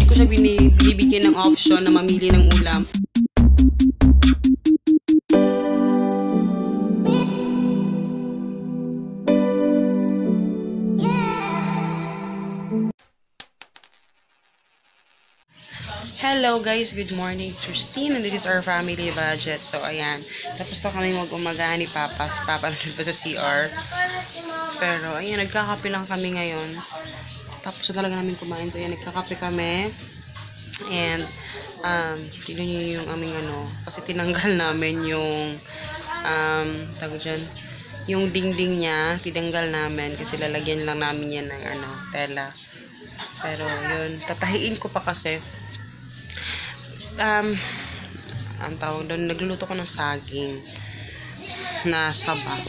hindi ko siya binibigyan ng option na mamili ng ulam. Hello guys, good morning. It's Christine and this is our family budget. So ayan, tapos na kami mag-umagahan ni Papa. Si Papa nandun pa sa CR. Pero ayan, nagkakape lang kami ngayon. Tapos na talaga namin kumain. So ayan, nagkakape kami. And tignan nyo yung aming kasi tinanggal namin yung tawag dyan, yung dingding niya, tinanggal namin kasi lalagyan lang namin yan ng tela. Pero yun, tatahiin ko pa kasi ang tawag doon, nagluluto ko ng saging na saba.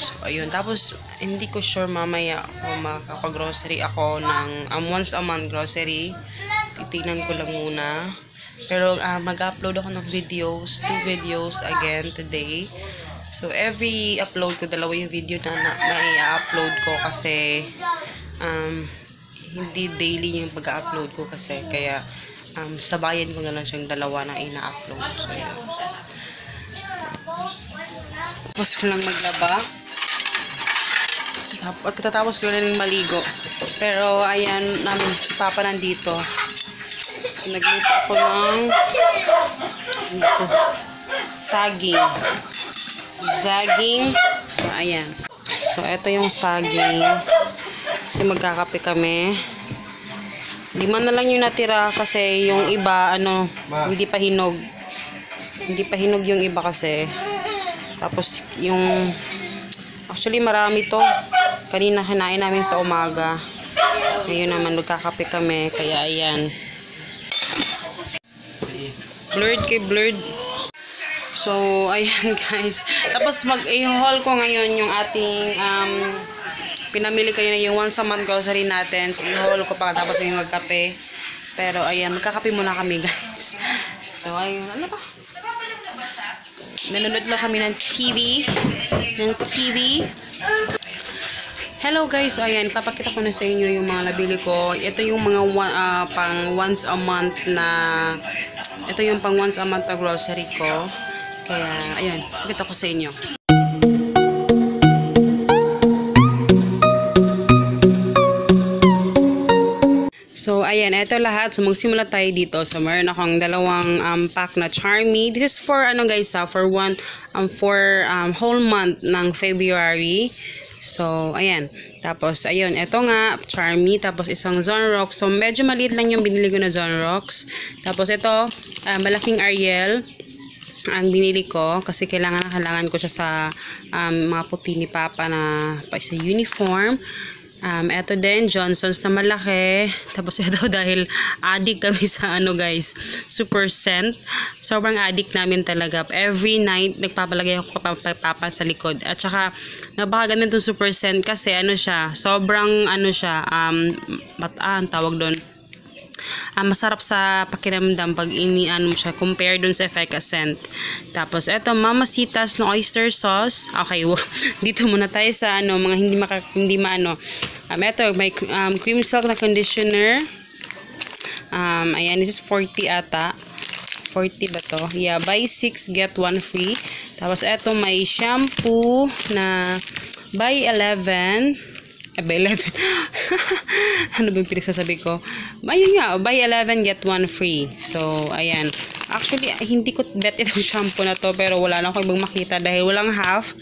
So ayun, tapos hindi ko sure mamaya kung makakapag-grocery ako ng once a month grocery. Titignan ko lang muna. Pero mag-upload ako ng videos, 2 videos again today. So every upload ko, dalawa yung video na mai-upload ko kasi hindi daily yung pag-upload ko kasi kaya sabayan ko na lang siyang dalawa na ina-upload. So yun. Tapos ko lang maglaba. At katatapos ko lang maligo. Pero ayan, si Papa nandito. So, nagluto ako ng saging. So ayan. So ito yung saging. Kasi magkakape kami. 5 na lang yung natira kasi yung iba hindi pa hinog. Hindi pa hinog yung iba kasi. Tapos yung actually marami to. Kanina kinain namin sa umaga. Ngayon naman magkakape kami kaya ayan. Blurred. So ayan guys. Tapos i-haul ko ngayon yung ating pinamili kayo na yung once a month grocery natin. So, i-haul ko pa tapos yung magkape. Pero, ayan, magkakape muna kami, guys. So, ayun, ano ba? Nanonood lang kami ng TV. Hello, guys. So, ayan, papakita ko na sa inyo yung mga nabili ko. Ito yung mga pang once a month na grocery ko. Kaya, ayan, pakita ko sa inyo. So, ayan, ito lahat. So, magsimula tayo dito. So, meron akong dalawang pack na Charmy. This is for, guys, for whole month ng February. So, ayan. Tapos, ayun, ito nga, Charmy. Tapos, isang Zonrox. So, medyo maliit lang yung binili ko na Zonrox. Tapos, ito, malaking Ariel ang binili ko kasi kailangan ko siya sa mga puti ni Papa na sa uniform. Eto din, Johnson's na malaki. Tapos ito dahil addict kami sa guys, Super Scent. Sobrang addict namin talaga. Every night, nagpapalagay ako Papa sa likod. At saka, napakaganda itong Super Scent kasi siya, sobrang tawag doon. Masarap sa pakiramdam pag mo siya compare dun sa Efficacent. Tapos eto, Mamacitas no oyster sauce. Okay, dito muna tayo sa mga hindi maano. Eto, may cream silk na conditioner. Ayan, this is 40 ata. 40 ba to? Yeah, buy 6 get 1 free. Tapos eto, may shampoo na buy 11. Buy 11. Ano ba yung pinagsasabi ko? Ayun nga, buy 11 get 1 free. So, ayan. Actually, hindi ko bet itong shampoo na to pero wala na akong ibang makita dahil walang half.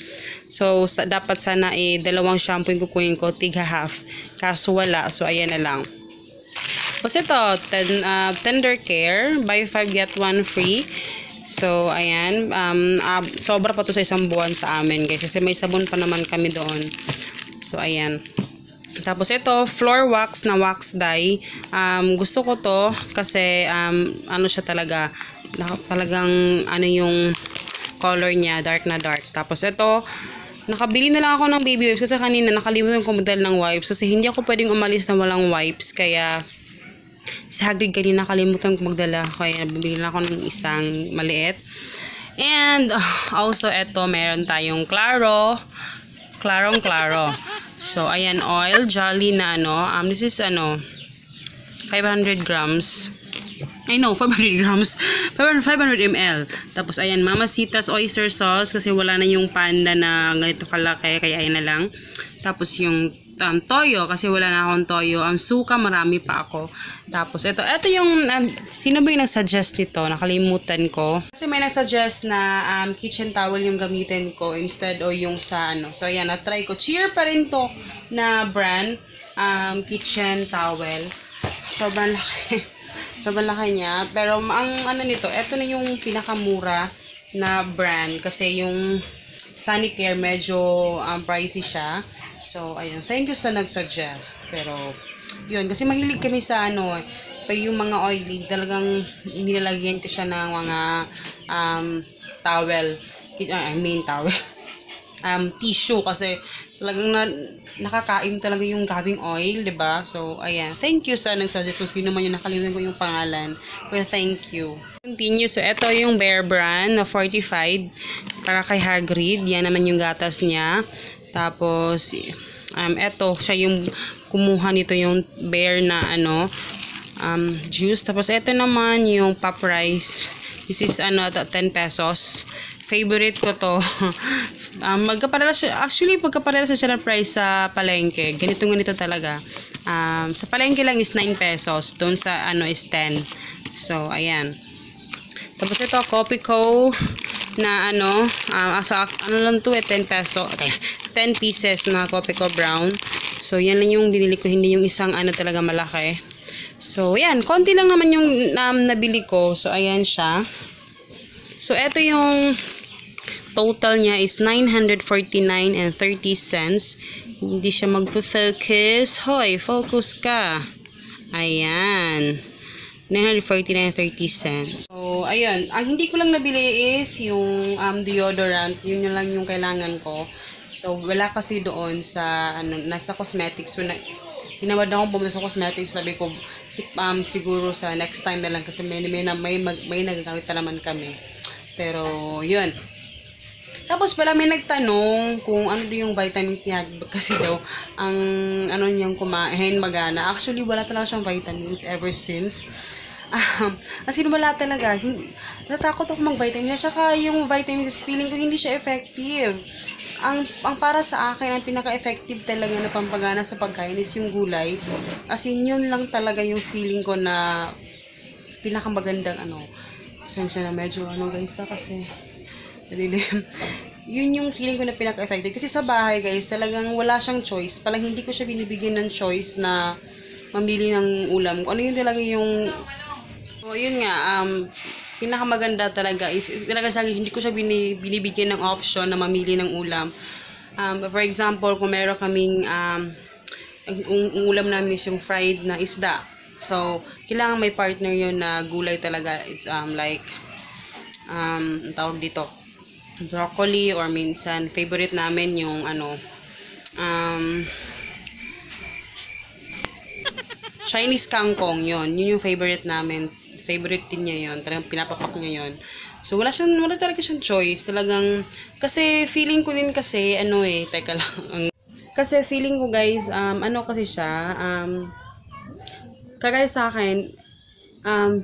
So, dapat sana dalawang shampoo yung kukunin ko, tigha half. Kaso wala. So, ayan na lang. Tapos ito, Tender Care, buy 5 get 1 free. So, ayan. Sobra pa to sa isang buwan sa amin, guys. Kasi may sabon pa naman kami doon. So, ayan. Tapos ito, floor wax na wax dye. Gusto ko to kasi siya talaga, talagang yung color niya, dark na dark. Tapos ito, nakabili na lang ako ng baby wipes kasi kanina nakalimutan ko magdala ng wipes kasi hindi ako pwedeng umalis na walang wipes. Kaya si Hagrid kanina nakalimutan ko magdala. Kaya bibili lang ako ng isang maliit. And also ito, meron tayong Clarong Claro. So, ayan, oil, Jolly na this is 500 grams. I know, 500 grams. 500 ml. Tapos, ayan, Mamacita's oyster sauce kasi wala na yung panda na ganito kalaki, kaya ayan na lang. Tapos, yung toyo kasi wala na akong toyo. Ang suka, marami pa ako. Tapos, ito yung, sino ba yung nagsuggest nito? Nakalimutan ko. Kasi may nagsuggest na kitchen towel yung gamitin ko instead o yung sa ano. So, ayan, na-try ko. Cheer pa rin to na brand. Kitchen towel. Sobrang laki. Sobrang laki niya. Pero, ang ano nito, ito na yung pinakamura na brand. Kasi yung Sanicare medyo pricey siya. So, ayun. Thank you sa nag-suggest. Pero, yun. Kasi mahilig kami sa ano, pa yung mga oily. Talagang nilalagyan ko siya ng mga towel. Towel. Tissue. Kasi talagang nakakain talaga yung gabing oil, diba? So, ayan. Thank you sa nag-suggest. So, sino man yung nakalimutan ko yung pangalan. Well, thank you. Continue. So, ito yung Bear Brand na fortified para kay Hagrid. Yan naman yung gatas niya. Tapos, eto, siya yung kumuha nito yung bear na juice. Tapos, eto naman yung pop rice. This is 10 pesos. Favorite ko to. Magkaparala siya, actually, magkaparala siya ng price sa palengke. Ganito talaga. Sa palengke lang is 9 pesos. Doon sa is 10. So, ayan. Tapos, ito, Copico na lang to 10 peso. 10 pieces na Copico brown. So, yan lang yung binili ko. Hindi yung isang talaga malaki. So, yan. Konti lang naman yung nabili ko. So, ayan siya. So, eto yung total niya is 949 and 30 cents. Hindi siya magpo-focus. Hoy, focus ka. Ayan. 949 and 30 cents. So, ayun. Ang hindi ko lang nabili is yung deodorant. Yun lang yung kailangan ko. So, wala kasi doon sa, nasa cosmetics. So, hinamad akong pumunta sa cosmetics. Sabi ko, siguro sa next time na lang kasi may nagagamit pa naman kami. Pero, yun. Tapos pala may nagtanong kung ano yung vitamins niya kasi daw ang niyang kumain magana. Actually, wala talaga siyang vitamins ever since. Kasi wala talaga. Natakot ako mag-vitamins. Saka yung vitamins, feeling ko hindi siya effective. Ang para sa akin, ang pinaka-effective talaga na pampagana sa pagkain is yung gulay. As in, yun lang talaga yung feeling ko na pinakamagandang Pasensya na medyo guys kasi yun yung feeling ko na pinaka-effective. Kasi sa bahay guys, talagang wala siyang choice. Parang hindi ko siya binibigyan ng choice na mamili ng ulam. Kung ano yun talaga yung yun nga, pinakamaganda talaga is talaga sa akin, hindi ko siya binibigyan ng option na mamili ng ulam. For example, kung meron kaming ang ulam namin is yung fried na isda. So, kailangan may partner yun na gulay talaga. It's like ang tawag dito, broccoli, or minsan favorite namin yung Chinese kangkong. Yun yung favorite namin. Favorite din niya yun. Talagang pinapapak niya yun. So, wala talaga siyang choice. Talagang, kasi feeling ko din kasi, teka lang. Kasi feeling ko guys, kasi siya, kagaya sa akin,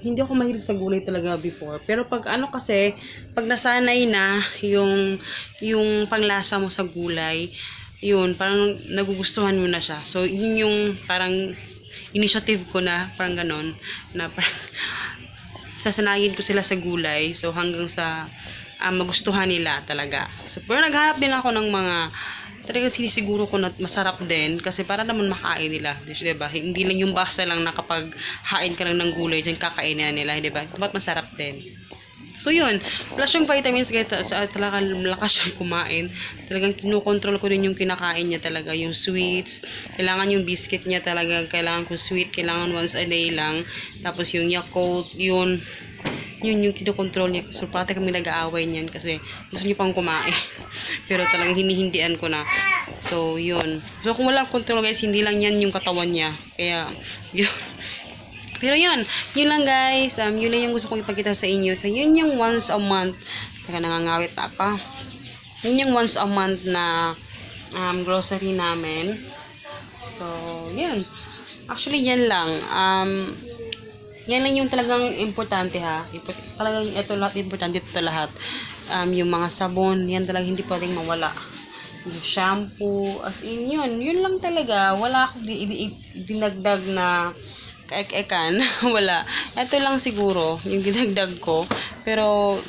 hindi ako mahilig sa gulay talaga before. Pero pag kasi, pag nasanay na yung panglasa mo sa gulay, yun, parang nagugustuhan mo na siya. So, yun yung parang initiative ko na, parang ganon, na parang sasanayin ko sila sa gulay. So, hanggang sa magustuhan nila talaga. So, pero naghanap din ako ng mga talagang sinisiguro ko na masarap din kasi para naman makain nila, diba? Hindi lang yung basta lang na kapag hain ka lang ng gulay dyan kakainin nila, diba? Dapat masarap din. So yun, plus yung vitamins kaya talagang malakas siyang kumain. Talagang kinukontrol ko din yung kinakain niya talaga, yung sweets. Kailangan yung biscuit niya talaga, kailangan ko sweet, kailangan once a day lang. Tapos yung Yakult, yun yung kinokontrol niya. So, pati kami nag-aaway niyan kasi gusto niya pang kumain. Pero talagang hinihindian ko na. So, yun. So, kung walang control guys, hindi lang yan yung katawan niya. Kaya, yun. Pero yun lang guys. Yun lang yung gusto kong ipakita sa inyo. So, yun yung once a month. Taka nangangawit na pa. Yun yung once a month na grocery namin. So, yun. Actually, yan lang. Yan lang yung talagang importante ha. Talagang ito lahat importante, ito lahat. Yung mga sabon, yan talagang hindi pwedeng mawala. Yung shampoo, as in yun lang talaga. Wala akong dinagdag na kaek-ekan. Wala. Ito lang siguro yung dinagdag ko. Pero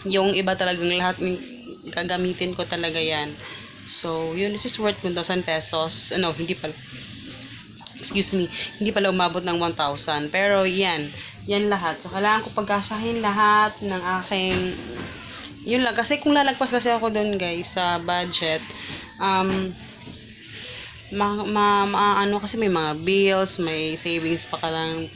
yung iba talagang lahat ng gagamitin ko talaga yan. So, yun, this is worth 1,000 pesos. Ano, hindi pala. Excuse me, hindi pala umabot ng 1,000. Pero yan lahat. So, kailangan ko pagkasahin lahat ng aking, yun lang. Kasi kung lalagpas kasi ako doon guys, sa budget, ano kasi may mga bills, may savings pa ka lang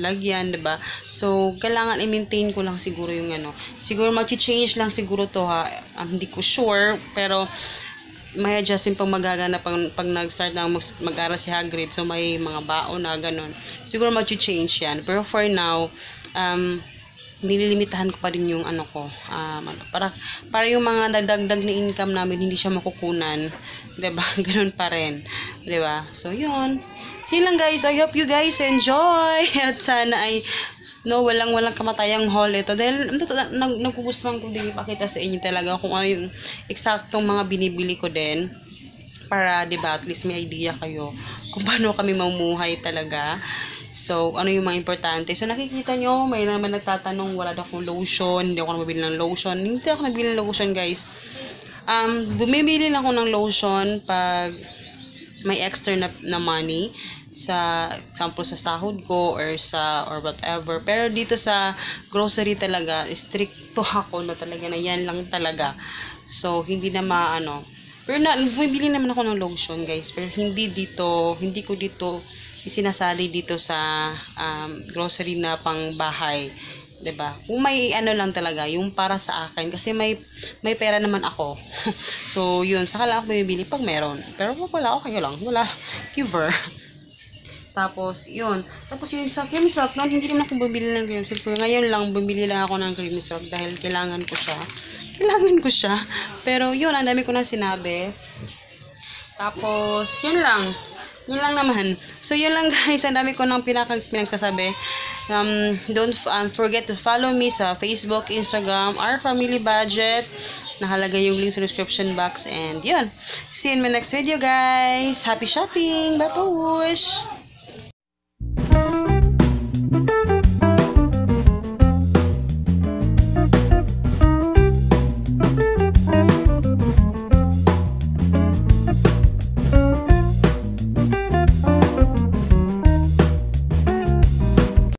lagyan, 'di ba? So, kailangan i-maintain ko lang siguro yung ano. Siguro mag-change lang siguro to ha. Hindi ko sure, pero may adjustin pag magaganap pag nag-start na mag-aral si Hagrid. So, may mga baon na ganun. Siguro mag-change yan. Pero for now, nililimitahan ko pa rin yung ano ko. Para yung mga dagdag na income namin, hindi siya makukunan. 'Di ba? Ganun pa rin. 'Di ba? So, yun. See lang guys. I hope you guys enjoy. At sana ay walang kamatayang haul ito. Dahil nagpupusman ko din ipakita sa inyo talaga kung ano yung eksaktong mga binibili ko din. Para, diba, at least may idea kayo kung paano kami mamuhay talaga. So, ano yung mga importante. So, nakikita nyo, may naman nagtatanong, wala daw akong lotion, hindi ako nabibili ng lotion. Hindi ako nabibili ng lotion, guys. Bumibili lang ako ng lotion pag may extra na money. Sa example sa sahod ko or whatever, pero dito sa grocery talaga stricto ako na talaga na yan lang talaga. So hindi na pero bumibili naman ako ng lotion guys, pero hindi ko dito isinasali dito sa grocery na pang bahay, 'di ba? Kung may lang talaga yung para sa akin kasi may pera naman ako. So yun, saka lang ako bumibili pag meron, pero pag wala okay lang, wala giver. Tapos, yun. Tapos, yung sa cream silk, noon, hindi naman ako bumili ng cream silk. Pero ngayon lang, bumili lang ako ng cream silk dahil kailangan ko siya. Pero, yun, ang dami ko na sinabi. Tapos, yun lang. Yun lang naman. So, yun lang guys. Ang dami ko nang pinagsasabi. Don't forget to follow me sa Facebook, Instagram, Our Family Budget. Nakalagay yung link sa description box. And, yun. See you in my next video, guys. Happy shopping! Bye, push!